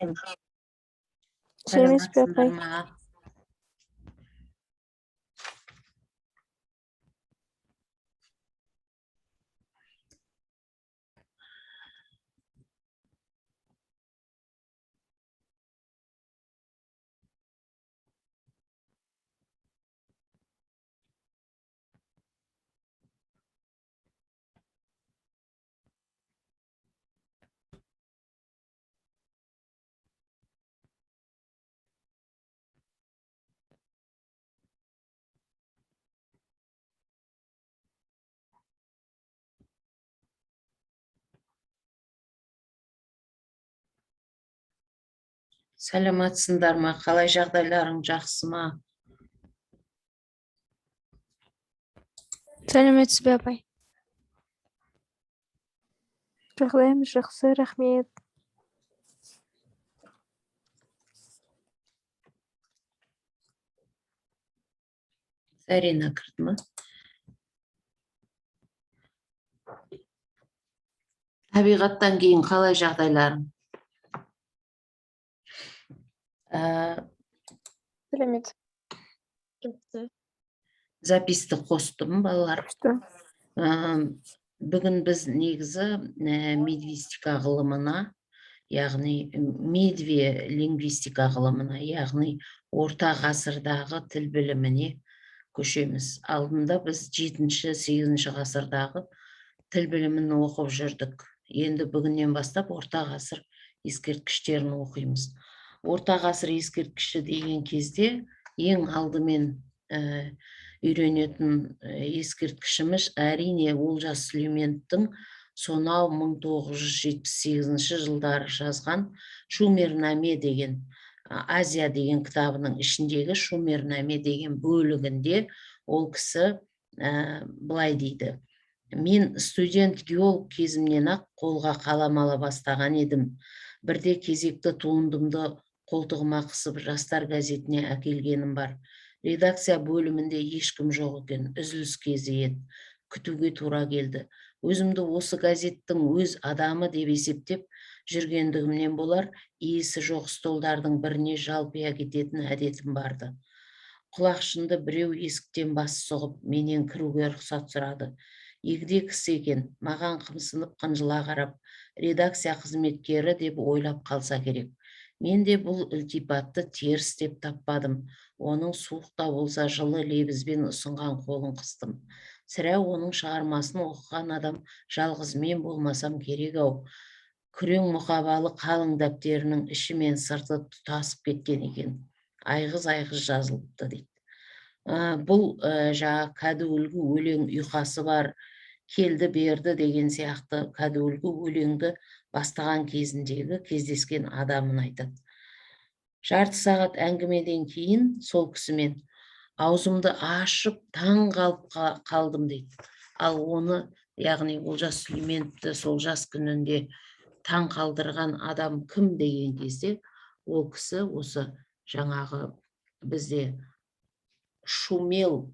Сәлеметсіз бе, Саламатсыңдар апай? ма? Саламатсыңдар ма? Қалай жағдайларың, жақсы ма? Сәлеметсіз бе, апай? Жағдайымыз жақсы, рахмет. Зарина кірді ма? Табиғаттан кейін қалай жағдайларың? Сәлемет. Жақсы. Записьті қостым, балалар. Күшті. Бүгін біз негізі медвистика ғылымына, яғни медве лингвистика ғылымына, яғни орта ғасырдағы тіл біліміне көшеміз. Алдында біз 7-ші, 8-ші ғасырдағы тіл білімін оқып жүрдік. Енді бүгіннен бастап орта ғасыр ескерткіштерін оқимыз. Орта ғасыр ескерткіші деген кезде ең алдымен үйренетін ескерткішіміз, әрине, Олжас Сүлейменовтің сонау 1978 жылдары жазған Шумернаме деген, Азия деген кітабының ішіндегі Шумернаме деген бөлігінде ол кісі былай дейді: мен студент геолог кезімнен ақ қолға қалам ала бастаған едім. Бірде кезекті туындымды қолтығыма қысып жастар газетіне әкелгенім бар. Редакция бөлімінде ешкім жоқ екен, үзіліс кезі еді, күтуге тура келді. Өзімді осы газеттің өз адамы деп есептеп жүргендігімнен болар, иесі жоқ столдардың біріне жалпия кететін әдетім барды. Құлақшынды біреу есіктен бас сұғып, менен кіруге рұқсат сұрады. Егде кісі екен, маған қымсынып қынжыла қарап, редакция қызметкері деп ойлап қалса керек. Мен де бұл ілтипатты теріс деп таппадым. Оның суық та болса жылы лебізбен ұсынған қолын қыстым. Сірә, оның шығармасын оқыған адам жалғыз мен болмасам керек-ау. Күрең мұқабалы қалың дәптерінің іші мен сырты тұтасып кеткен екен. Айғыз-айғыз жазылыпты дейді. Бұл жаңа кәдуілгі өлең ұйқасы бар, келді берді деген сияқты кәдуілгі өлеңді бастаған кезіндегі кездескен адамын айтады. Жарты сағат әңгімеден кейін сол кісімен аузымды ашып таң қалып қалдым дейді. Ал оны, яғни Олжас Сүлейменовті сол жас күнінде таң қалдырған адам кім деген кезде, ол кісі осы жаңағы бізде шумел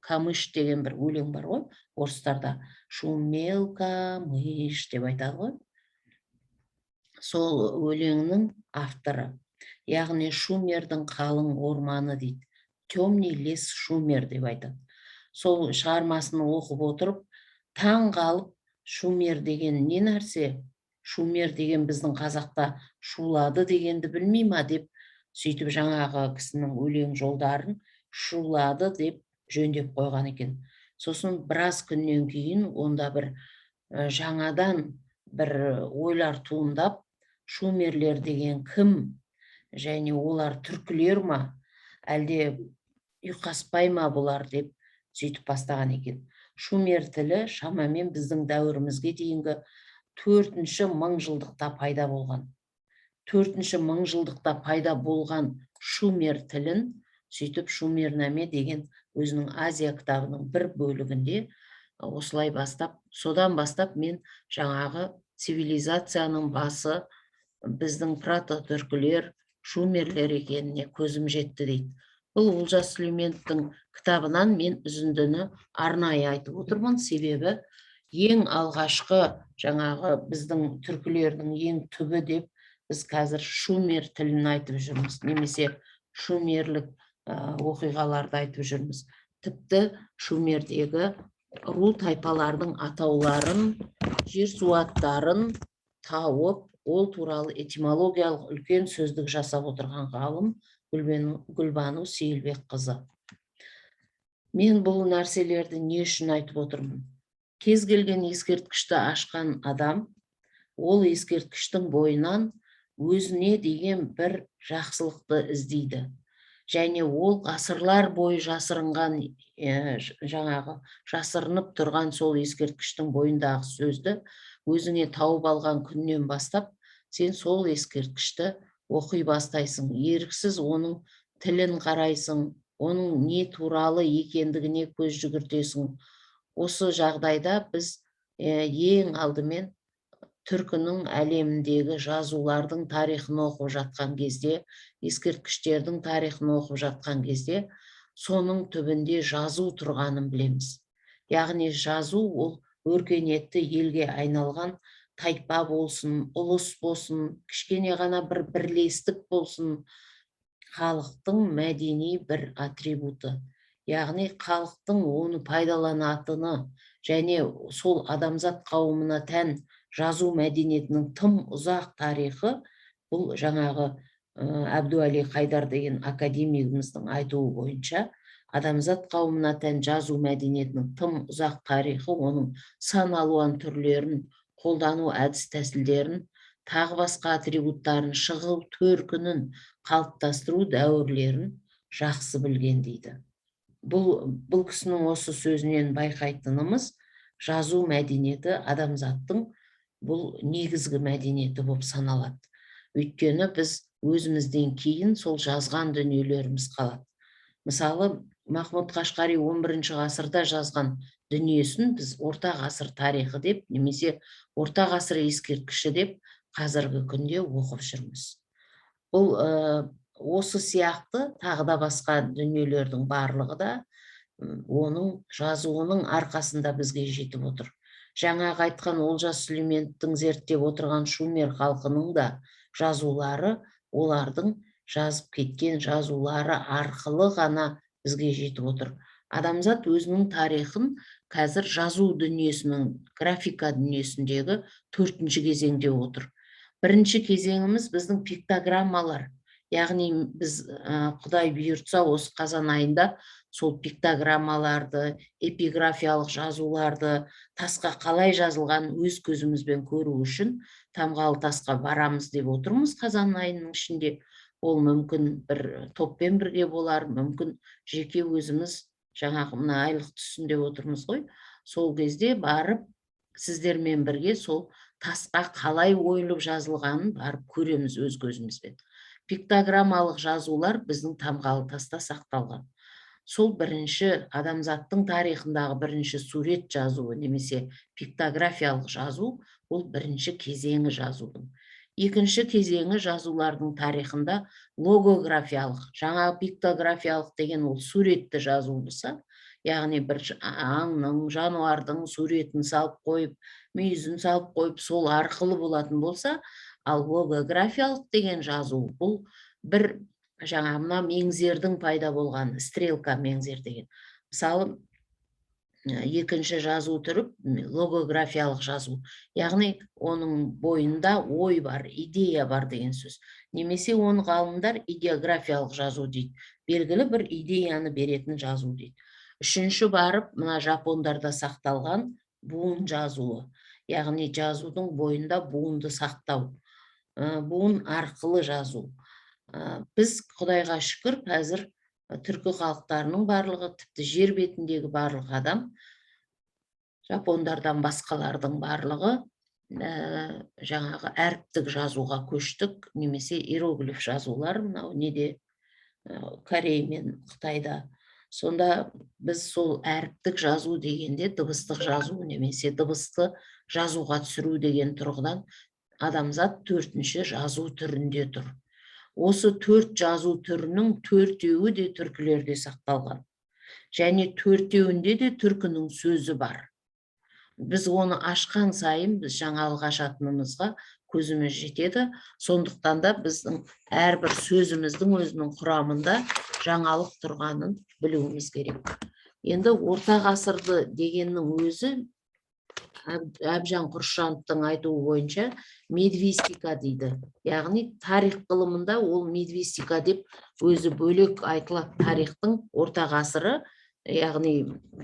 камыш деген бір өлең бар ғой, орыстарда шумел камыш деп айтады ғой. Сол өлеңнің авторы, яғни Шумердің қалың орманы дейді, темный лес Шумер деп айтады. Сол шығармасын оқып отырып таң қалып, Шумер деген не нәрсе, Шумер деген біздің қазақта шулады дегенді білмей ма деп, сөйтіп жаңағы кісінің өлең жолдарын шулады деп жөндеп қойған екен. Сосын біраз күннен кейін онда бір жаңадан бір ойлар туындап, Шумерлер деген кім және олар түркілер ма, әлде ұйқаспай ма бұлар деп сөйтіп бастаған екен. Шумер тілі шамамен біздің дәуірімізге дейінгі төртінші мың жылдықта пайда болған. Төртінші мың жылдықта пайда болған Шумер тілін сөйтіп Шумернаме деген өзінің Азия кітабының бір бөлігінде осылай бастап, содан бастап мен жаңағы цивилизацияның басы біздің прототүркілер, шумерлер екеніне көзім жетті дейді. Бұл Олжас Сүлейменовтің кітабынан мен үзіндіні арнайы айтып отырмын, себебі ең алғашқы жаңағы біздің түркілердің ең түбі деп Біз қазір шумер тілін айтып жүрміз немесе шумерлік оқиғаларды айтып жүрміз. Тіпті Шумердегі ру тайпалардың атауларын, жер су аттарын тауып, ол туралы этимологиялық үлкен сөздік жасап отырған ғалым Гүлбану Сейілбекқызы. Мен бұл нәрселерді не үшін айтып отырмын? Кез келген ескерткішті ашқан адам ол ескерткіштің бойынан өзіне деген бір жақсылықты іздейді. Және ол ғасырлар бойы жасырынған, жаңағы жасырынып тұрған сол ескерткіштің бойындағы сөзді өзіңе тауып алған күннен бастап сен сол ескерткішті оқи бастайсың. Еріксіз оның тілін қарайсың, оның не туралы екендігіне көз жүгіртесің. Осы жағдайда біз ең алдымен түркінің әлеміндегі жазулардың тарихын оқып жатқан кезде, ескерткіштердің тарихын оқып жатқан кезде соның түбінде жазу тұрғанын білеміз. Яғни жазу ол өркениетті елге айналған тайпа болсын, ұлыс болсын, кішкене ғана бір бірлестік болсын, халықтың мәдени бір атрибуты. Яғни халықтың оны пайдаланатыны және сол адамзат қауымына тән жазу мәдениетінің тым ұзақ тарихы. Бұл жаңағы Әбдуәли Қайдар деген академигіміздің айтуы бойынша, адамзат қауымына тән жазу мәдениетінің тым ұзақ тарихы, оның сан алуан түрлерін, қолдану әдіс тәсілдерін, тағы басқа атрибуттарын, шығу төркінін қалыптастыру дәуірлерін жақсы білген дейді. Бұл кісінің осы сөзінен байқайтынымыз, жазу мәдениеті адамзаттың бұл негізгі мәдениеті болып саналады. Өйткені біз өзімізден кейін сол жазған дүниелеріміз қалады. Мысалы, Махмұд Қашқари 11 ғасырда жазған дүниесін біз орта ғасыр тарихы деп немесе орта ғасыр ескерткіші деп қазіргі күнде оқып жүрміз. Бұл осы сияқты тағы да басқа дүниелердің барлығы да оның жазуының арқасында бізге жетіп отыр. Жаңағы айтқан Олжас Сүлейменовтің зерттеп отырған шумер халқының да жазулары олардың жазып кеткен жазулары арқылы ғана бізге жетіп отыр. Адамзат өзінің тарихын қазір жазу дүниесінің, графика дүниесіндегі төртінші кезеңде отыр. Бірінші кезеңіміз біздің пиктограммалар. Яғни біз, Құдай бұйыртса, осы қазан айында сол пиктограммаларды, эпиграфиялық жазуларды, тасқа қалай жазылғанын өз көзімізбен көру үшін тамғалы тасқа барамыз деп отырмыз қазан айының ішінде. Ол мүмкін бір топпен бірге болар, мүмкін жеке өзіміз, жаңағы мына айлық түссін деп отырмыз ғой, сол кезде барып сіздермен бірге сол тасқа қалай ойылып жазылғанын барып көреміз өз көзімізбен. Пиктограммалық жазулар біздің тамғалы таста сақталған. Сол бірінші адамзаттың тарихындағы бірінші сурет жазуы немесе пиктографиялық жазу, ол бірінші кезеңі жазудың. Екінші кезеңі жазулардың тарихында логографиялық, жаңа пиктографиялық деген ол суретті жазу болса, яғни бір аңның, жануардың суретін салып қойып, мүйізін салып қойып, сол арқылы болатын болса, ал логографиялық деген жазу бұл бір жаңа мына меңзердің пайда болған, стрелка меңзер деген. Мысалы, екінші жазу түрі логографиялық жазу, яғни оның бойында ой бар, идея бар деген сөз. Немесе оны ғалымдар идеографиялық жазу дейді, белгілі бір идеяны беретін жазу дейді. Үшінші барып мына жапондарда сақталған буын жазуы, яғни жазудың бойында буынды сақтау, буын арқылы жазу. Біз Құдайға шүкір қазір түркі халықтарының барлығы, тіпті жер бетіндегі барлық адам, жапондардан басқалардың барлығы жаңағы әріптік жазуға көштік, немесе иероглиф жазулар мынау неде, Корей мен Қытайда. Сонда біз сол әріптік жазу дегенде дыбыстық жазу немесе дыбысты жазуға түсіру деген тұрғыдан адамзат төртінші жазу түрінде тұр. Осы төрт жазу түрінің төртеуі де түркілерде сақталған. Және төртеуінде де түркінің сөзі бар. Біз оны ашқан сайын біз жаңалық ашатынымызға көзіміз жетеді. Сондықтан да біздің әрбір сөзіміздің өзінің құрамында жаңалық тұрғанын білуіміз керек. Енді орта ғасырды дегеннің өзі Әбжан Құршановтың айтуы бойынша медвистика дейді. Яғни тарих ғылымында ол медвистика деп өзі бөлек айтылады. Тарихтың орта ғасыры, яғни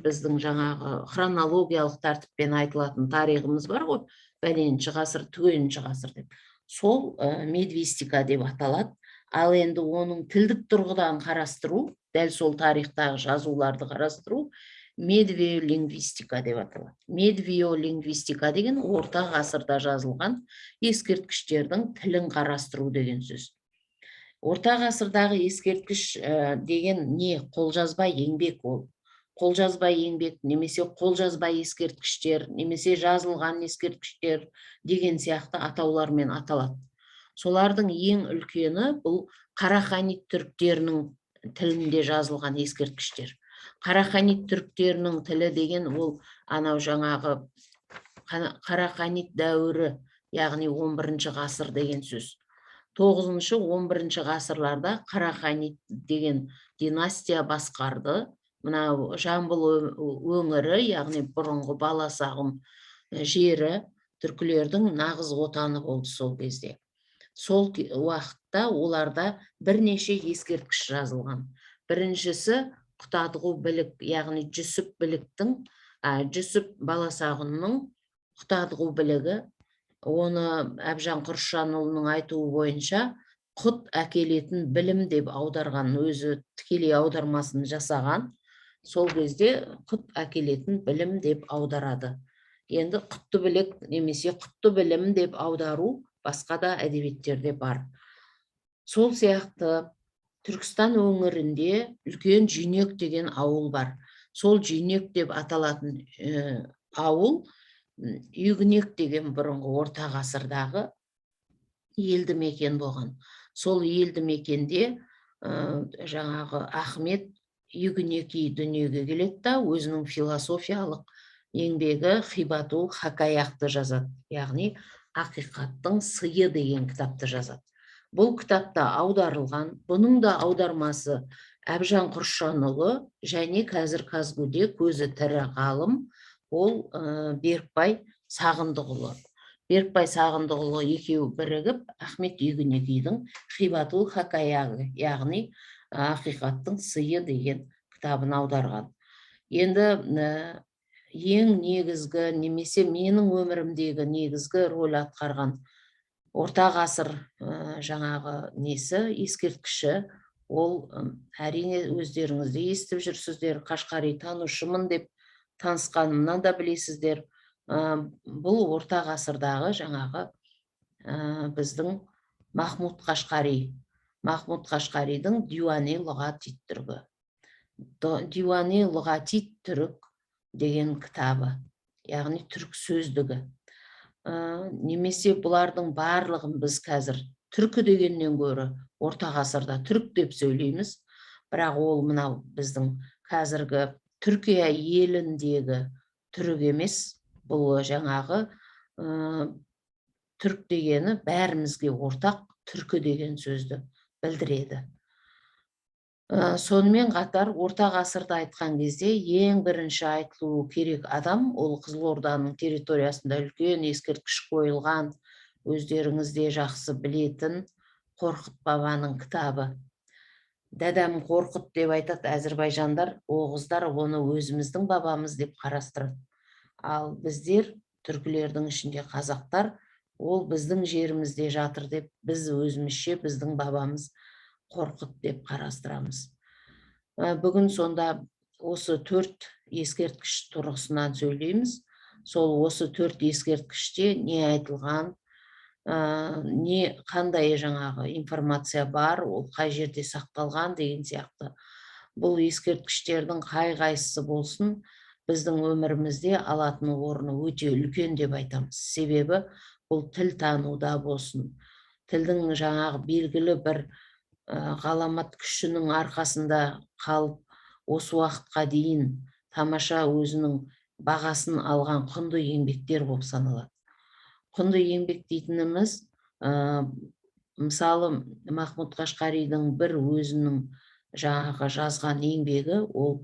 біздің жаңағы хронологиялық тәртіппен айтылатын тарихымыз бар ғой, бәленінші ғасыр, түгенінші ғасыр деп. Сол медвистика деп аталады. Ал енді оның тілдік тұрғыдан қарастыру, дәл сол тарихтағы жазуларды қарастыру медвиолингвистика деп аталады. Медвиолингвистика деген орта ғасырда жазылған ескерткіштердің тілін қарастыру деген сөз. Орта ғасырдағы ескерткіш деген не? Қолжазба еңбек ол. Қолжазба еңбек немесе қолжазба ескерткіштер немесе жазылған ескерткіштер деген сияқты атаулармен аталады. Солардың ең үлкені бұл Қараханид түріктерінің тілінде жазылған ескерткіштер. Қараханид түріктерінің тілі деген ол анау жаңағы Қараханид дәуірі, яғни 11 ғасыр деген сөз. 9-шы, 11 ғасырларда Қараханид деген династия басқарды. Мына Жамбыл өңірі, яғни бұрынғы Баласағұн жері түркілердің нағыз отаны болды сол кезде. Сол уақытта оларда бірнеше ескерткіш жазылған. Біріншісі Құтадғу білік, яғни Жүсіп біліктің, Жүсіп Баласағұнның Құтадғу білігі. Оны Әбжан Құршанұлының айтуы бойынша құт әкелетін білім деп аударған, өзі тікелей аудармасын жасаған. Сол кезде құт әкелетін білім деп аударады. Енді құтты білік немесе құтты білім деп аудару басқа да әдебиеттерде бар. Сол сияқты Түркістан өңірінде үлкен Жүйнек деген ауыл бар. Сол Жүйнек деп аталатын ауыл Үйгінек деген бұрынғы орта ғасырдағы елді мекен болған. Сол елді мекенде жаңағы Ахмет Үйгінеки дүниеге келеді да, өзінің философиялық еңбегі Хибатул Хакаяқты жазады, яғни ақиқаттың сыйы деген кітапты жазады. Бұл кітапта аударылған, бұның да аудармасы Әбжан Құршанұлы және қазір КазГУ-де көзі тірі ғалым ол Берікбай Сағындықұлы. Берікбай Сағындықұлы екеуі бірігіп Ахмет Үйгінекидің Хибатул Хакаяғы, яғни ақиқаттың сыйы деген кітабын аударған. Енді ең негізгі немесе менің өмірімдегі негізгі роль атқарған орта ғасыр жаңағы несі ескерткіші ол, әрине өздеріңіз де естіп жүрсіздер, Қашқари танушымын деп танысқанымнан да білесіздер. Бұл орта ғасырдағы жаңағы біздің Махмуд Қашқари, Махмуд Қашқаридің Диуани лұғатит түркі, Диуани лұғатит түрік деген кітабы, яғни түрік сөздігі. Немесе бұлардың барлығын біз қазір түркі дегеннен гөрі орта ғасырда түрік деп сөйлейміз, бірақ ол мынау біздің қазіргі Түркия еліндегі түрік емес, бұл жаңағы түрік дегені бәрімізге ортақ түркі деген сөзді білдіреді. Сонымен қатар орта ғасырда айтқан кезде ең бірінші айтылуы керек адам ол Қызылорданың территориясында үлкен ескерткіш қойылған, өздеріңіз де жақсы білетін Қорқыт бабаның кітабы. Дәдәм Қорқыт деп айтады әзірбайжандар, оғыздар оны өзіміздің бабамыз деп қарастырады. Ал біздер түркілердің ішінде қазақтар ол біздің жерімізде жатыр деп біз өзімізше біздің бабамыз Қорқыт деп қарастырамыз. Бүгін сонда осы төрт ескерткіш тұрғысынан сөйлейміз. Сол осы төрт ескерткіште не айтылған, не қандай жаңағы информация бар, ол қай жерде сақталған деген сияқты. Бұл ескерткіштердің қай қайсысы болсын біздің өмірімізде алатын орны өте үлкен деп айтамыз. Себебі бұл тіл тануда болсын, тілдің жаңағы белгілі бір ғаламат күшінің арқасында қалып, осы уақытқа дейін тамаша өзінің Бағасын алған құнды еңбектер болып саналады. Құнды еңбек дейтініміз, мысалы, Махмұд Қашқаридің бір өзінің жаңағы жазған еңбегі, ол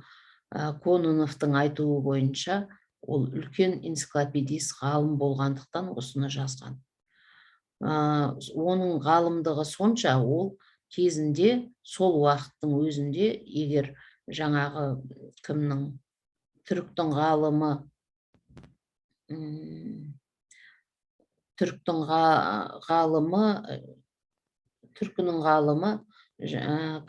Кононовтың айтуы бойынша, ол үлкен энциклопедист ғалым болғандықтан осыны жазған. Оның ғалымдығы сонша, ол кезінде, сол уақыттың өзінде, егер жаңағы кімнің, түріктің ғалымы, түріктің ғалымы, түркінің ғалымы,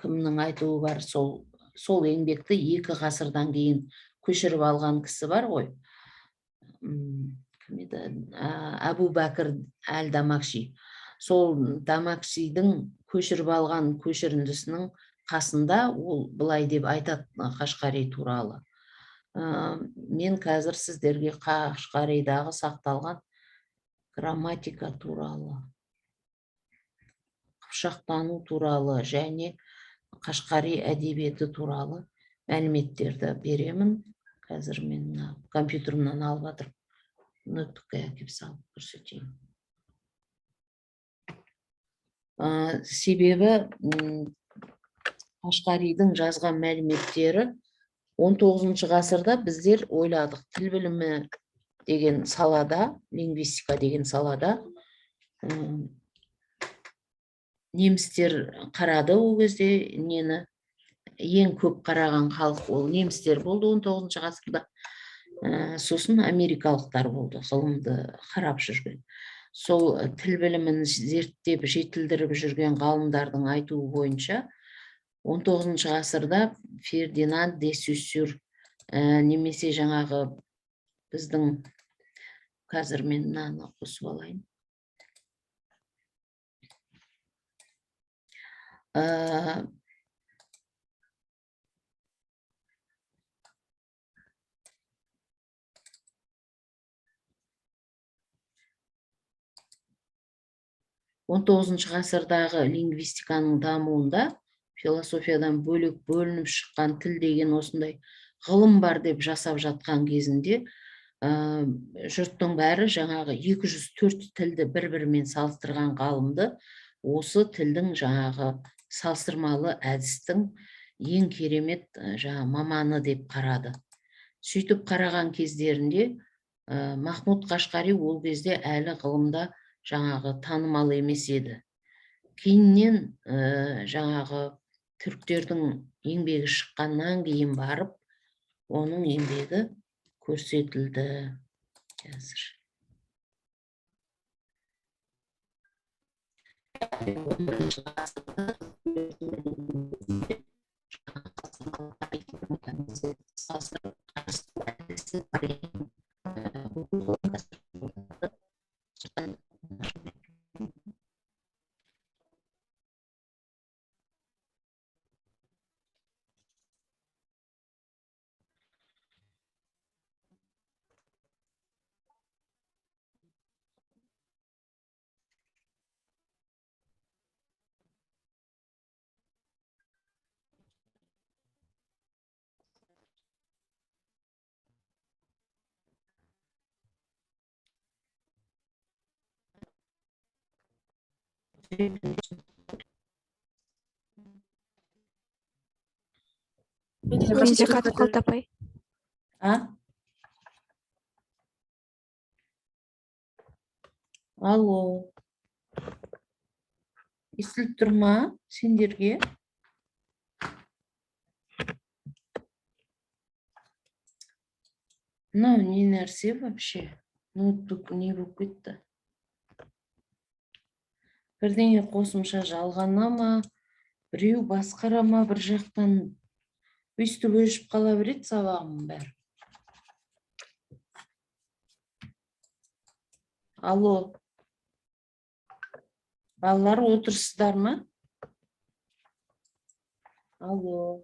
кімнің айтуы бар, сол еңбекті 2 ғасырдан кейін көшіріп алған кісі бар ғой, кім еді, Әбу Бәкір әл Дамакши. Сол Дамакшидің көшіріп алған көшіріндісінің қасында ол былай деп айтады Қашқари туралы. Мен қазір сіздерге Қашқаридағы сақталған грамматика туралы, қыпшақтану туралы және Қашқари әдебиеті туралы мәліметтерді беремін. Қазір мен мына компьютерімнен алып жатырып, ноутбукке әкеліп салып көрсетейін. Себебі Қашқаридің жазған мәліметтері 19 ғасырда біздер ойладық, тіл білімі деген салада, лингвистика деген салада немістер қарады. Ол кезде нені ең көп қараған халық, ол немістер болды 19 ғасырда. Сосын америкалықтар болды ғылымды қарап жүрген. Сол тіл білімін зерттеп, жетілдіріп жүрген ғалымдардың айтуы бойынша, 19 ғасырда Фердинанд де Соссюр немесе жаңағы біздің, қазір мен мынаны қосып алайын. 19-ғасырдағы лингвистиканың дамуында философиядан бөлек бөлініп шыққан тіл деген осындай ғылым бар деп жасап жатқан кезінде, жұрттың бәрі жаңағы 204 тілді бір бірімен салыстырған ғалымды осы тілдің жаңағы салыстырмалы әдістің ең керемет жаңа маманы деп қарады. Сөйтіп қараған кездерінде Махмұд Қашқари ол кезде әлі ғылымда жаңағы танымал емес еді. Кейіннен жаңағы түріктердің еңбегі шыққаннан кейін барып оның еңбегі көрсетілді. Қазір Менде қатып қалды, апай. А, алло, естіліп тұр ма сендерге? Мынау не нәрсе вообще? Ноутбук не болып кетті? Бірдеңе қосымша жалғана ма, біреу басқара ма бір жақтан? Өйстіп өшіп қала береді сабағымның бәрі. Алло, балалар, отырсыздар ма? Алло.